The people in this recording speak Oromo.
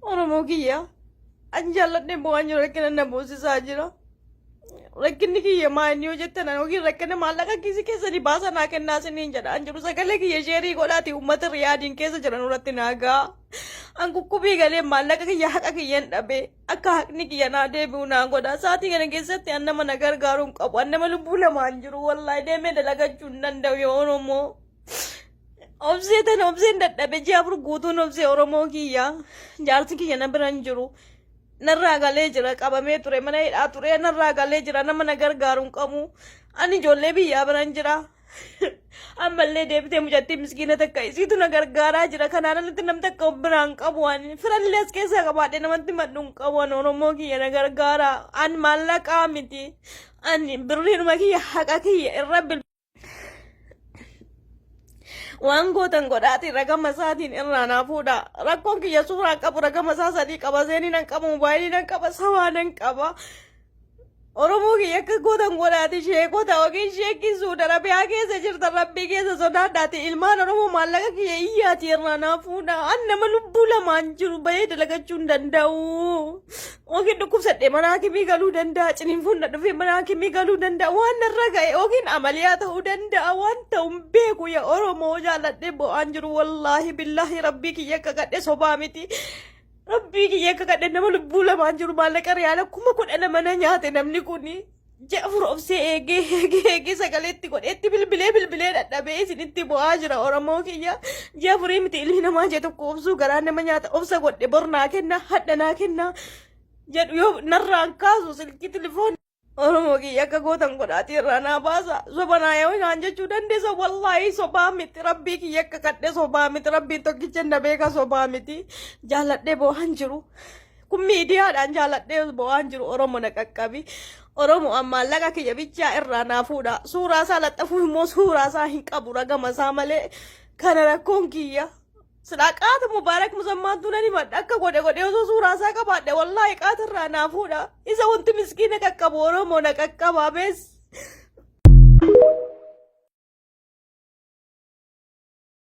Oromoo kiyya an jaalladhee bu'aan jiru rakkina na boosisaa jira. Rakkinni kiyya maa inni yoo jettan an yookiin rakkina maallaqa kiisii keessanii baasa naa kennaa isiniin jedha an jiru sagalee kiyya sheerii godhaati uummata riyaadiin keessa jiran irratti naa ga'a. An kukkubii galee maallaqa kiyya haqa kiyyan dhabe akka haqni kiyya naa deebi'u naa godha. Sa'aatii kana keessatti an nama na gargaaru hin qabu. An nama lubbuu lamaan jiru wallaahi deemee dalagachuu hin danda'u yoo Oromoo. Obsee tana obseen dadhabe ji'a 4 guutuun obsee Oromoo kiyya. Jaarsi kiyya na bira hin jiru. Narraa galee jira qabamee ture mana hidhaa ture narraa galee jira nama na gargaaru hin qabu. Ani ijoollee biyyaa bira hin jira. Ammallee deebitee mucattii miskiina takka isiitu na gargaaraa jira. Kanaan alatti nam takka of biraa hin qabu ani. Firallee as keessaa qabaadhee namatti madhu hin qabu ani Oromoo kiyya na gargaara. Ani maallaqaa miti. Ani birriinuma kiyya haqa kiyya irra bil Waan gootan godhaati ragama isaatiin irraa naa fuudha. Rakkoon kiyya suuraa qabu ragama isaa sadii qaba. Seenii nan qaba, mobaayilii nan qaba, sawaa nan qaba. Oromoo kiyya akka gootan godhaati sheekota yookiin sheekii Suudi Arabiyaa keessa jirtan rabbii keessa sodaadhaati ilmaan Oromoo maallaqa kiyya iyyaati irraa naa fuudha. An nama lubbuu lamaan jiru bahee dalagachuu hin danda'u. Yookiin dhukkubsadhee mana hakimii galuu danda'a. Ciniinfuun na dhufee mana hakimii galuu danda'a. Waan narra ga'e yookiin amaliyaa ta'uu danda'a. Waan ta'u hin beeku yaa Oromoo jaalladhee bo'aan jiru wallaahi billaahi rabbii kiyya kakadhe sobaa miti. Rabbii kiyya kakadhe nama lubbuu lamaan jiru maallaqa riyaala 12,000 na nyaate namni kuni. Ji'a 4 obsee eegee eegee eegee sagalee itti godhee itti bilbilee bilbilee dadhabee isinitti bu'aa jira Oromoo kiyya. Ji'a afurii miti ilmi namaa ji'a tokko obsuu garaa nama nyaata obsa godhe bor naa kenna hadha naa kenna jedhu yoo narraan kaasu silkii tilifoon. Oromoo kiyya akka gootan godhaatii irraa naa baasa. Soba naa yoo naan jechuu dandeessa wallaahi sobaa miti rabbii kiyya akka kadhe sobaa miti rabbiin tokkicha na beeka sobaa miti jaalladhee boo'aan jiru. Kun miidiyaadhaan jaaladhee bo'aan jiru Oromo na qaqqabi. Oromo an maallaqa kiyya bichaa irraa naa fuudha. Suuraa isaa laxxafuu immoo suuraa isaa hin qabu ragama isaa malee. Kana rakkoon kiyya. Silaa qaata Mubaarak Musammaantuu nan himadha akka godhe godhee osoo suuraa isaa qabaadhe wallaahi qaata irraa naa fuudha. Isa wanti miskiina qaqqabu Oromo na qaqqaba bees.